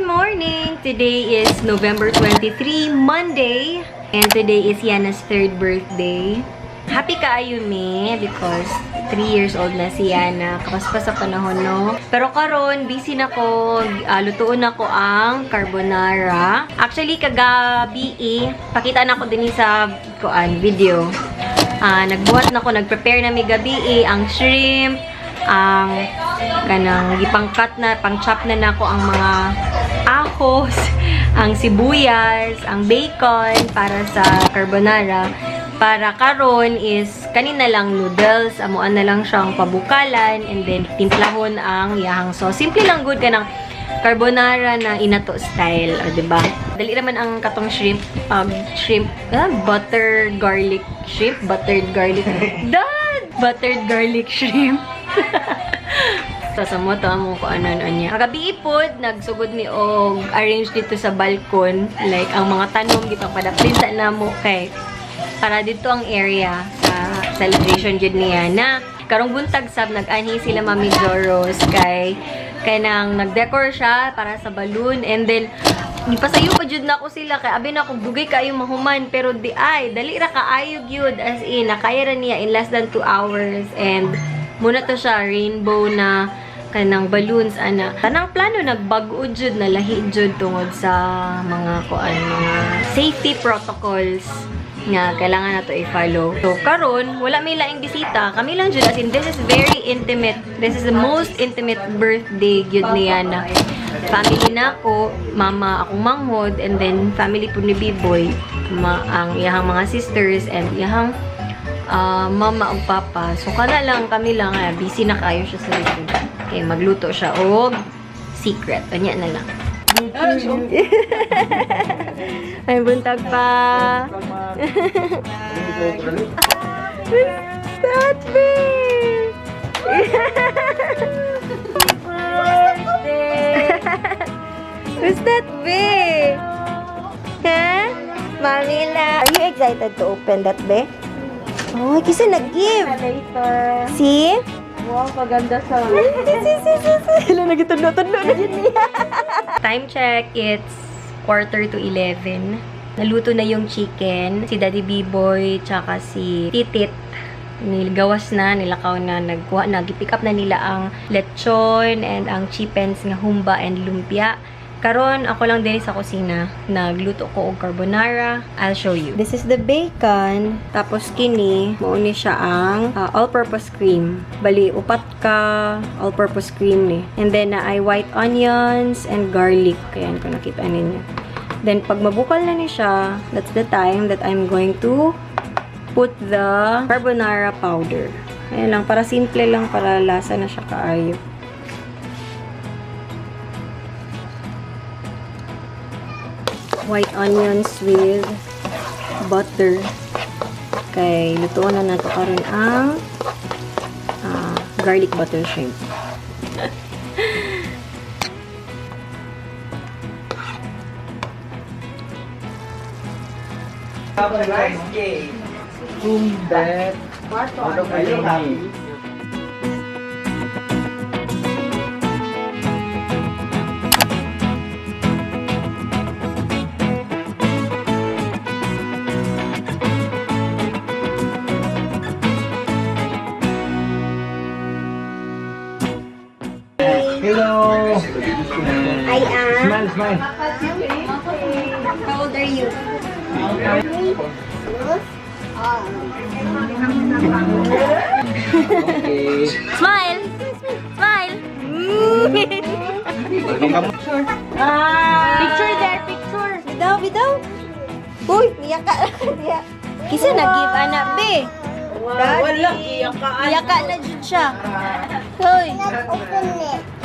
Morning! Today is November 23, Monday. And today is Yana's third birthday. Happy kaayo mi because 3 years old na si Yana. Kapaspas sa panahon, no? Pero karon busy na ko. Lutuon na ko ang carbonara. Actually, kagabi eh, pakita na ko din sa kuan video. Nagbuhat na ko, nagprepare na mi gabi eh, ang shrimp, ang kanang gipangkat na, pang-chop na nako ang mga ahos, ang sibuyas, ang bacon para sa carbonara. Para karon is kanina lang noodles, amuan na lang siyang pabukalan and then timplahon ang yahang sauce. Simple lang good kanang carbonara na inato style, o, diba? Dali naman ang katong shrimp, shrimp, butter garlic shrimp, buttered garlic. Dad! Buttered garlic shrimp. So, sa mo to, amo ko ano niya. Kagabi ipod, nagsugod mi og arrange dito sa balkon. Like, ang mga tanom, gipang padaplinta na mo kay para dito ang area sa celebration jud niya na karong buntag sab nag-anhi sila Mami Joros kay nang nag-decor siya para sa balloon and then gipasayo pa jud nako sila kay abi na kung dugay kaayo mahuman pero di ay dali ra kaayo gyud, as in nakaya ra niya in less than 2 hours. And muna to siya rainbow na kanang balloons ana. Tanang plano nagbag-o jud, na lahi jud tungod sa mga kuan, mga safety protocols nga kailangan nato i-follow. So karon wala may laing bisita, kami lang jud, as in this is very intimate. This is the most intimate birthday gyud niya na. Family na ako, mama akong manghod, and then family po ni B-boy, ang iyahang mga sisters and iyahang mama ug papa. So kana lang kami lang, busy na kayo siya sa likod. Kay magluto siya og secret. Unya na lang. Ay, buntag pa. What's that, babe? Birthday! Who's that, babe? Huh? Mami la. Are you excited to open that, be? Oh, kasi nag-give. Later. See? Wow, paganda sa... See. Hala, nagitudlo-tudlo na yun niya. Time check, it's 10:45. Naluto na yung chicken. Si Daddy B-Boy, tsaka si Titit. Nilgawas na, nilakaw na, nagkuha na, gipick up na nila ang lechon and ang chipens nga humba and lumpia. Karon ako lang din sa kusina. Nagluto ko og carbonara. I'll show you. This is the bacon. Tapos kini, mao ni siya ang all-purpose cream. Bali, upat ka all-purpose cream ni. And then, naay white onions and garlic. Ayan, kung nakita ninyo. Then, pag mabukal na ni siya, that's the time that I'm going to put the carbonara powder. Ayan lang, para simple lang, para lasa na siya kaayo. White onions with butter. Kay lutuan na nato karon ang garlic butter shrimp. Have a nice day. Boom, that. Are you happy? Hello. I am. Smile, smile. How old are you? Okay. Smile! Smile! Picture there, picture. Bidaw, bidaw. Uy, niya ka. Kisa nag-give anak, be. Wala, iyak ka. Niyaka na jud siya. Hoy.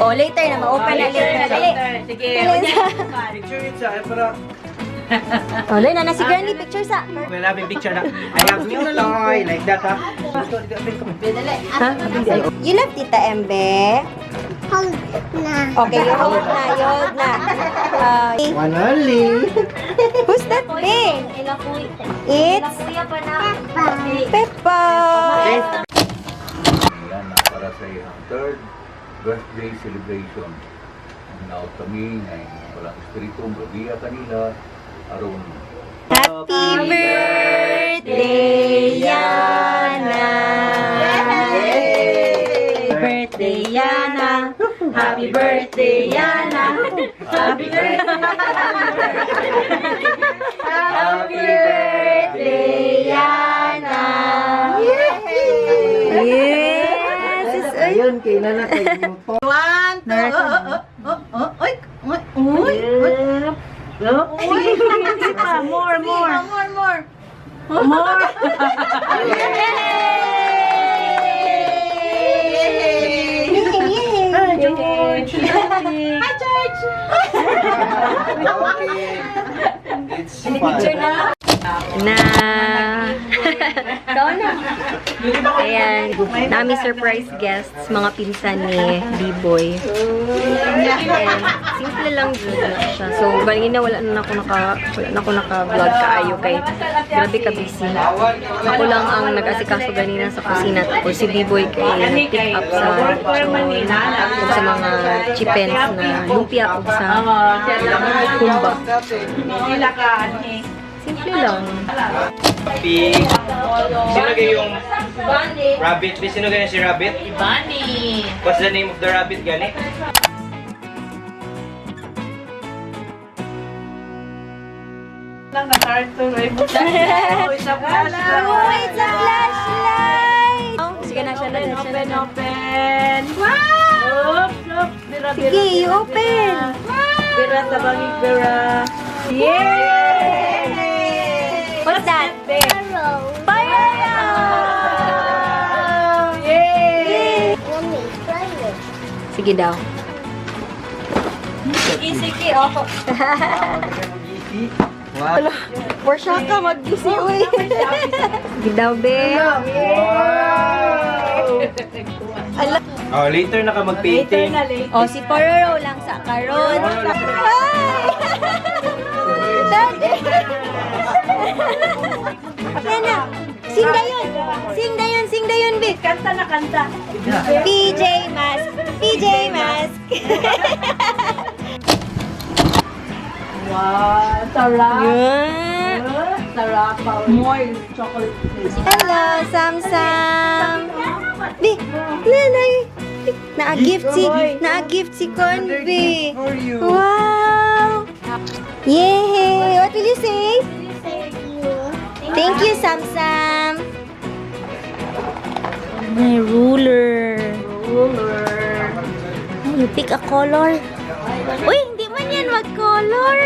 Oh, later na ma-open na later. Dali. Sige. Dali. Picture it sa para Oh, dali na na si Granny picture sa. We'll have a picture na. I have new toy like that, ha. Ha? You love Tita Embe? Hold na. Okay, you hold na, you hold na. One only. Who's that, be? It's Kuya pa na. Peppa. Okay. Yan na para sa iyang third birthday celebration. Ang naot kami ay Walang Espiritu magagiya kanila aron Happy birthday, Yana! Birthday, Yana! Happy birthday, Yana! Happy birthday! Happy birthday, Yana! Yes! Ayun, kailan na kayo po. One, two, oh, oh, oh, oh, oy, oy, oy, oy. Sige pa, more, more. More, more. More. Hi, George. Hi, George. Okay. It's fun. Na. Ikaw na. Ayan. Nami surprise guests, mga pinsan ni B-Boy. Ayan. Simple lang jud na siya. So, balingin na wala na ako naka-vlog kaayo kay grabe ka busy. Ako lang ang nag-asikaso ganina sa kusina tapos si B-Boy kay nag-pick up sa lechon ug sa mga chipens na lumpia ug sa humba. Simple lang. Pig. Sino kayo yung rabbit? Sino kayo si rabbit? Bunny. What's the name of the rabbit gani? Lang na cartoon ay buta. It's a flashlight. Oh, it's a flashlight! Oh, sige na, siya na, siya Open, na. open. Wow! Oops, oops. Bira, bira, Sige, bira, open! Bira, tabangig, bira. Yay! What's that? Fire! Yay! Let me try it. Sige daw. Sige, sige, oh. Wow. Porsche ka, mag-gisi, uy. Sige daw, be. Oh, later na ka mag-painting. Later na, later. Oh, si Pororo lang sa karon. Hi! Daddy! Yan na. Sing dayon. Sing dayon, sing dayon, be. Kanta na kanta. PJ Mask. PJ Mask. Wow, sarap. Yeah. Sarap. More chocolate please. Hello, Sam Sam. Bi, nanay. Naa-gift si, naa-gift si Convi. For you. Wow! Yay! What will you say? Thank you. Thank you, Sam Sam. My ruler. Ruler. You pick a color. Uy, hindi man yan mag-color.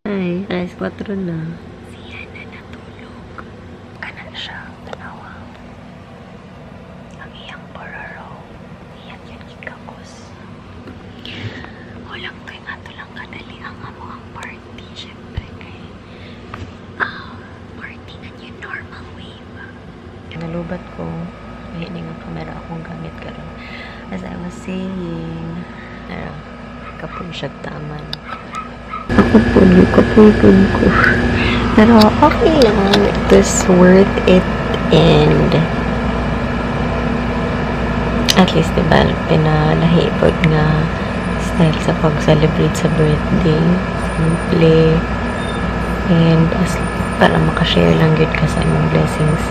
Ay, alas 4 na. Si Yana natulog. Kanan siya, tanawa. Ang iyang pororo. Iyan yun gikakos. Walang tuwing ato lang kadali ang amo ang party. Siyempre kay party na new normal wave. Nalubat ko. Ay, hindi nga camera akong gamit karon. As I was saying, ara, kapoy siya taman. Ako po, kapoy po ko. Pero okay lang. It was worth it and at least, diba, pinalahipod nga style sa pag-celebrate sa birthday. Simple. And as, para makashare lang yun ka sa imong blessings.